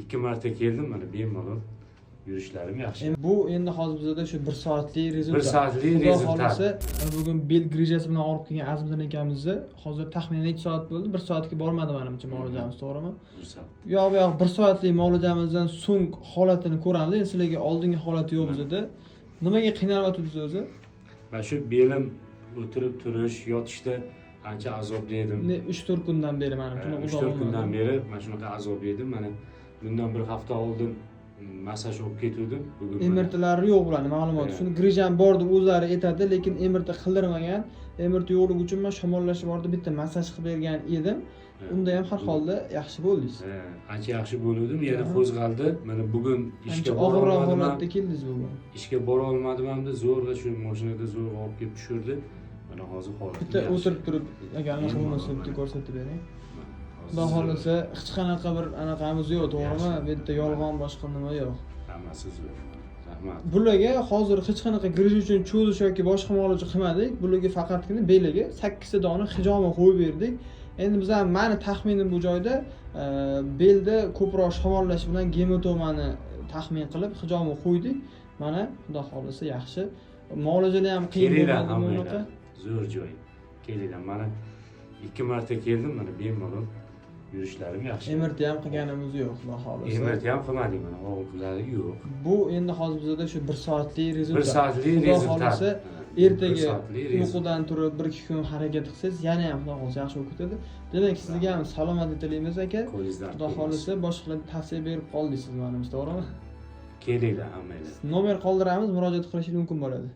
Ikki marta keldim, mana bemalol yurishlarim yaxshi. Endi bu endi hozir bizada shu bir soatlik результат. Bir soatlik Xudo результат. xohlasa, bugun bel грыжа si bilan og'rib kelgan Azmiddin akamizni hozir taxminan necha soat bo'ldi? Bir soatga bormadi manimcha muolajamiz, to'g'rimi? Bir soat. U yoq bu yoq bir soatlik muolajamizdan so'ng holatini ko'ramiz. Endi sizlarga oldingi holati yo'q bizada. Nimaga qiynalyapti o'zi? Mana shu belim o'tirib turish, yotishda ancha azobli edim. 3-4 kundan beri manimcha unaqa Uch uzoq to'rt kundan bo'lmadi. beri mana shunaqa azob yedim. Mana bundan bir hafta oldin massaj olib ketuvdim, bugun mana- MRTlari yo'q bularni ma'lumoti. He. Shuni грыжа m bor deb o'zlari aytadi, lekin MRT qildirmagan. MRT yo'qligi uchun man shamollashib bordi, bitta massaj qilib bergan edim. He. Unda ham har holda yaxshi bo'ldingiz. He, ancha yaxshi bo'luvdim, yana Aha. qo'zg'aldi. Mana bugun ishga Ancha bora og'irroq olmadim ham. holatda keldingiz bugun. Ishga bora olmadim hamda zo'rg'a shu mashinada zo'rg'a olib kelib tushirdi. Mana hozir holatim Bitta yaxshi. o'tirib turib, agar anaqa Bemalol bo'lmasa, bitta mana. ko'rsatib bering. Mana, hozir Xudo xohlasa, hech qanaqa bir anaqamiz yo'q, to'g'rimi? Yaxshi. Bu yerda yolg'on, boshqa nima yo'q. Hammasi zo'r, rahmat. Bularga hozir hech qanaqa грыжа uchun cho'zish yoki boshqa muolaja qilmadik. Bularga faqatgina beliga 8 ta dona hijoma qo'yib berdik. Endi biz ham, mani taxminim, bu joyda belda ko'proq shamollash bilan gematomani taxmin qilib hijoma qo'ydik. Mana, Xudo xohlasa, yaxshi. Muolajalar ham qiyin Kelinglar bo'lmadimi hammanglar, unaqa? Zo'r joy, kelinglar. Mana ikki marta keldim, mana bemalol yurishlarim yaxshi. MRT ham qilganimiz yo'q, Xudo xohlasa. MRT ham qilmadik, mana og'riqlari yo'q. Bu endi hozir bizada shu bir soatlik результат. Bir soatlik Xudo результат. xohlasa, Bir ertaga soatlik результат. uyqudan turib bir ikki kun harakat qilsangiz, yana ham, Xudo xohlasa, yaxshi bo'lib ketadi. Demak, sizga ham salomatlik tilaymiz, aka. Qo'lingizdan Xudo kelsin. xohlasa, boshqalarga tavsiya berib qoldingiz siz manimcha, to'g'rimi? Kelinglar hammanglar. Nomer qoldiramiz, murojaat qilishingiz mumkin bo'ladi.